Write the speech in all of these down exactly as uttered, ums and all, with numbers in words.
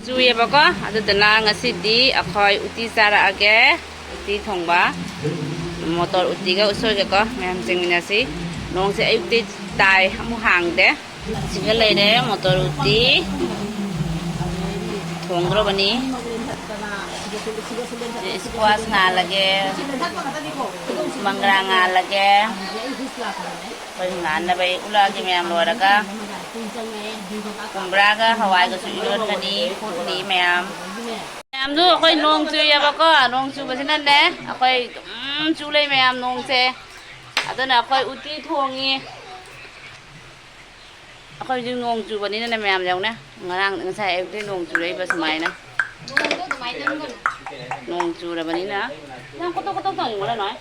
ꯆꯨꯏꯌꯦꯕꯀꯣ꯫ ꯑꯗꯨꯗꯨꯅ ꯉꯁꯤꯗꯤ ꯑꯩꯈꯣꯏ ꯎꯇꯤ ꯆꯥꯔꯛꯑꯒꯦ꯫ ꯎꯇꯤ ꯊꯣꯡꯕ, ꯃꯣꯇꯣꯔ ꯎꯇꯤꯒ ꯎꯁꯣꯏꯒꯀꯣ꯫ ꯃꯌꯥꯝ ꯆꯦꯡꯃꯤꯟꯅꯁꯤ꯫ ꯅꯣꯡꯁꯦ ꯑꯌꯨꯛꯇꯤ ꯇꯥꯏ, ꯑꯃꯨꯛ ꯍꯥꯡꯗꯦ꯫ ꯁꯤꯒ ꯂꯩꯔꯦ ꯃꯣꯇꯣꯔ ꯎꯇꯤ ꯊꯣꯡꯗ꯭ꯔꯣꯕꯅꯤ꯫ ꯁ꯭ꯀ꯭ꯋꯥꯁ ꯉꯥꯜꯂꯒꯦ, ꯃꯪꯒ꯭ꯔꯥ ꯉꯥꯜꯂꯒꯦ꯫ ꯑꯩꯈꯣꯏ ꯉꯥꯟꯅꯕ ꯑꯩ ꯎꯠꯂꯛꯑꯒꯦ ꯃꯌꯥꯝ ꯂꯣꯏꯔꯒ꯫ ꯀꯨꯝꯕ꯭ꯔꯥꯒ ꯍꯋꯥꯏꯒꯁꯨ ꯏꯔꯣꯟꯒꯅꯤ, ꯐꯨꯠꯅꯤ ꯃꯌꯥꯝ꯫ ꯃꯌꯥꯝꯗꯨ ꯑꯩꯈꯣꯏ ꯅꯣꯡ ꯆꯨꯏꯌꯦꯕꯀꯣ, ꯅꯣꯡ ꯆꯨꯕꯁꯤꯅꯅꯦ ꯑꯩꯈꯣꯏ ꯑꯗꯨꯝ ꯆꯨ ꯂꯩ ꯃꯌꯥꯝ ꯅꯣꯡꯁꯦ꯫ ꯑꯗꯨꯅ ꯑꯩꯈꯣꯏ ꯎꯇꯤ ꯊꯣꯡꯉꯤ꯫ ꯑꯩꯈꯣꯏ ꯍꯧꯖꯤꯛ ꯅꯣꯡ ꯆꯨꯕꯅꯤꯅꯅꯦ ꯃꯌꯥꯝ ꯌꯥꯎꯅ, ꯉꯔꯥꯡ, ꯉꯁꯥꯏ ꯑꯌꯨꯛꯇꯒꯤ ꯅꯣꯡ ꯆꯨꯔꯛꯏꯕ ꯁꯨꯃꯥꯏꯅ꯫ ꯅꯣꯡ ꯆꯨꯔꯕꯅꯤꯅ ꯌꯥꯝ ꯀꯣꯇꯣꯛ ꯀꯣꯇꯣꯛ ꯇꯧꯅꯤꯡꯕꯅ ꯅꯣꯏ꯫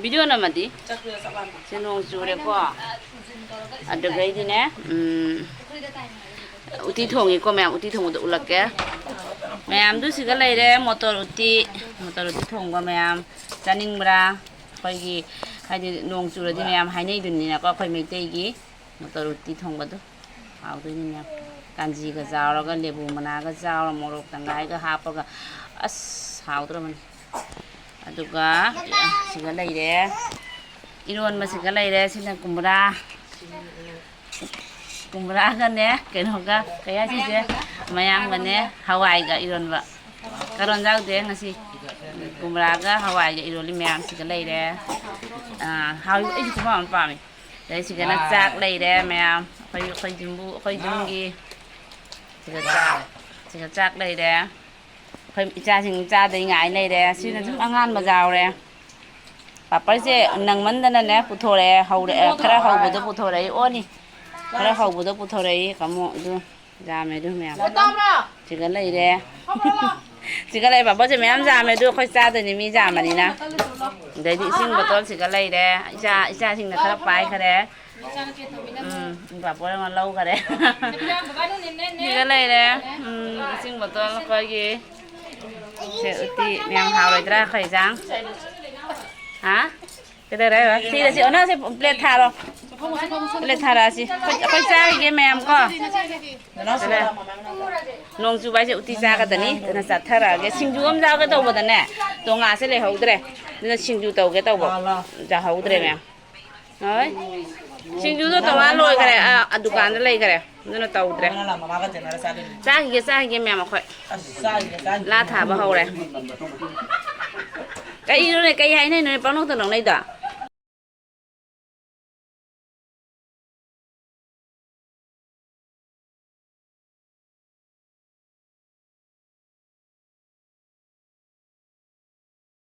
ꯚꯤꯗꯤꯑꯣ ꯅꯝꯃꯗꯤ꯫ ꯁꯤ ꯅꯣꯡ ꯆꯨꯔꯦꯀꯣ꯫ ꯑꯗꯨꯒꯩꯗꯤꯅꯦ, ꯎꯝ, ꯎꯇꯤ ꯊꯣꯡꯉꯤꯀꯣ ꯃꯌꯥꯝ, ꯎꯇꯤ ꯊꯣꯡꯕꯗꯣ ꯎꯠꯂꯛꯀꯦ꯫ ꯃꯌꯥꯝꯗꯨ ꯁꯤꯒ ꯂꯩꯔꯦ, ꯃꯣꯇꯣꯔ ꯎꯇꯤ, ꯃꯣꯇꯣꯔ ꯎꯇꯤ ꯊꯣꯡꯕ ꯃꯌꯥꯝ ꯆꯥꯅꯤꯡꯕ꯭ꯔꯥ? ꯑꯩꯈꯣꯏꯒꯤ, ꯍꯥꯏꯗꯤ, ꯅꯣꯡ ꯆꯨꯔꯗꯤ ꯃꯌꯥꯝ ꯍꯥꯏꯅꯩꯗꯨꯅꯤꯅꯀꯣ, ꯑꯩꯈꯣꯏ ꯃꯩꯇꯩꯒꯤ ꯃꯣꯇꯣꯔ ꯎꯇꯤ ꯊꯣꯡꯕꯗꯣ ꯍꯥꯎꯗꯣꯏꯅꯤ ꯃꯌꯥꯝ꯫ ꯀꯥꯟꯖꯤꯒ ꯆꯥꯎꯔꯒ, ꯂꯦꯕꯨ ꯃꯅꯥꯒ ꯆꯥꯎꯔ, ꯃꯣꯔꯣꯛ ꯇꯪꯒꯥꯏꯒ ꯍꯥꯞꯄꯒ, ꯑꯁ, ꯍꯥꯎꯗ꯭ꯔꯕꯅꯤ꯫ ꯑꯗꯨꯒ ꯁꯤꯒ ꯂꯩꯔꯦ, ꯏꯔꯣꯟꯕꯁꯤꯒ ꯂꯩꯔꯦ꯫ ꯁꯤꯅ ꯀꯨꯝꯕ꯭ꯔꯥ, ꯀꯨꯝꯕ꯭ꯔꯥꯒꯅꯦ, ꯀꯩꯅꯣꯒ, ꯀꯩ ꯍꯥꯏꯁꯤꯒꯦ, ꯃꯌꯥꯡꯒꯅꯦ, ꯍꯋꯥꯏꯒ ꯏꯔꯣꯟꯕ꯫ ꯀꯥꯔꯣꯟ ꯌꯥꯎꯗꯦ ꯉꯁꯤ꯫ ꯀꯨꯝꯕ꯭ꯔꯥꯒ ꯍꯋꯥꯏꯒ ꯏꯔꯣꯜꯂꯤ ꯃꯌꯥꯝꯁꯤꯒ ꯂꯩꯔꯦ꯫ ꯑꯥ, ꯍꯥꯎꯏ, ꯑꯩꯁꯨ ꯀꯨꯝꯕ꯭ꯔꯥ ꯑꯃ ꯄꯥꯝꯃꯤ꯫ ꯑꯗꯩ ꯁꯤꯗꯅ ꯆꯥꯛ ꯂꯩꯔꯦ ꯃꯌꯥꯝ꯫ ꯑꯩꯈꯣꯏ, ꯑꯩꯈꯣꯏ ꯌꯨꯝꯕꯨ, ꯑꯩꯈꯣꯏ ꯌꯨꯝꯒꯤ꯫ ꯁꯤꯗ ꯆꯥꯛ, ꯁꯤꯗ ꯆꯥꯛ ꯂꯩꯔꯦ꯫ ꯑꯩꯈꯣꯏ ꯏꯆꯥꯁꯤꯡ ꯆꯥꯗꯩ ꯉꯥꯏ ꯂꯩꯔꯦ꯫ ꯁꯤꯅ ꯁꯨꯝ ꯑꯉꯥꯟꯕ ꯌꯥꯎꯔꯦ꯫ ꯄꯥꯄꯔꯁꯦ ꯅꯪꯃꯟꯗꯅꯅꯦ ꯄꯨꯊꯣꯔꯛꯑꯦ, ꯍꯧꯔꯛꯑꯦ, ꯈꯔ ꯍꯧꯕꯗꯣ ꯄꯨꯊꯣꯔꯛꯏ꯫ ꯑꯣꯅꯤ, ꯈꯔ ꯍꯧꯕꯗꯣ ꯄꯨꯊꯣꯔꯛꯏ꯫ ꯀꯃꯣ ꯑꯗꯨ ꯌꯥꯝꯃꯦ ꯑꯗꯨ ꯃꯌꯥꯝ꯫ ꯁꯤꯒ ꯂꯩꯔꯦ꯫ ꯁꯤꯒ ꯂꯩ꯫ ꯄꯥꯄꯔꯁꯦ ꯃꯌꯥꯝ ꯌꯥꯝꯃꯦ ꯑꯗꯨ ꯑꯩꯈꯣꯏ ꯆꯥꯗꯣꯏꯅꯤ ꯃꯤ ꯌꯥꯝꯕꯅꯤꯅ꯫ ꯑꯗꯩꯗꯤ ꯏꯁꯤꯡ ꯕꯣꯇꯜꯁꯤꯒ ꯂꯩꯔꯦ꯫ ꯏꯆꯥ, ꯏꯆꯥꯁꯤꯡꯅ ꯈꯔ ꯄꯥꯏꯈꯔꯦ꯫ ꯎꯝ, ꯄꯥꯄꯔ ꯑꯃ ꯂꯧꯈꯔꯦ꯫ ꯁꯤꯒ ꯂꯩꯔꯦ꯫ ꯎꯝ, ꯏꯁꯤꯡ ꯕꯣꯇꯜ ꯑꯩꯈꯣꯏꯒꯤ꯫ ꯁꯦ, ꯎꯇꯤ ꯃꯌꯥꯝ ꯍꯥꯎꯔꯣꯏꯗ꯭ꯔꯥ ꯑꯩꯈꯣꯏ ꯏꯟꯖꯥꯡ? ꯍꯥ? ꯀꯩꯗꯧꯔꯦ ꯍꯥꯏꯕ? ꯁꯤꯗ ꯁꯤ ꯑꯣꯟꯅꯁꯤ, ꯄ꯭ꯂꯦꯠ ꯊꯥꯔꯣ꯫ ꯂꯦ, ꯊꯥꯔꯛꯑꯁꯤ꯫ ꯑꯩꯈꯣꯏ, ꯑꯩꯈꯣꯏ ꯆꯥꯔꯤꯒꯦ ꯃꯌꯥꯝ ꯀꯣ꯫ ꯅꯣꯡ ꯆꯨꯕ ꯍꯥꯏꯁꯦ ꯎꯇꯤ ꯆꯥꯒꯗꯅꯤ꯫ ꯑꯗꯨꯅ ꯆꯥꯊꯔꯛꯑꯒꯦ꯫ ꯁꯤꯡꯖꯨ ꯑꯃ ꯆꯥꯒꯦ ꯇꯧꯕꯗꯅꯦ, ꯇꯣꯉꯥꯁꯦ ꯂꯩꯍꯧꯗ꯭ꯔꯦ꯫ ꯑꯗꯨꯅ ꯁꯤꯡꯖꯨ ꯇꯧꯒꯦ ꯇꯧꯕ꯫ ꯆꯥꯍꯧꯗ꯭ꯔꯦ ꯃꯌꯥꯝ꯫ ꯍꯣꯏ꯫ ꯁꯤꯡꯖꯨꯗꯣ ꯇꯣꯉꯥꯟ ꯂꯣꯏꯈꯔꯦ꯫ ꯑꯥ, ꯑꯥ, ꯗꯨꯀꯥꯟꯗ ꯂꯩꯈꯔꯦ꯫ ꯑꯗꯨꯅ ꯇꯧꯗ꯭ꯔꯦ꯫ ꯆꯥꯈꯤꯒꯦ, ꯆꯥꯈꯤꯒꯦ ꯃꯌꯥꯝ ꯑꯩꯈꯣꯏ꯫ ꯂꯥ ꯊꯥꯕ ꯍꯧꯔꯦ꯫ ꯀꯩꯅꯣꯅꯦ, ꯀꯩ ꯍꯥꯏꯅꯩꯅꯣꯅꯦ ꯄꯪꯅꯣꯛꯇ ꯅꯣꯛꯅꯩꯗꯣ?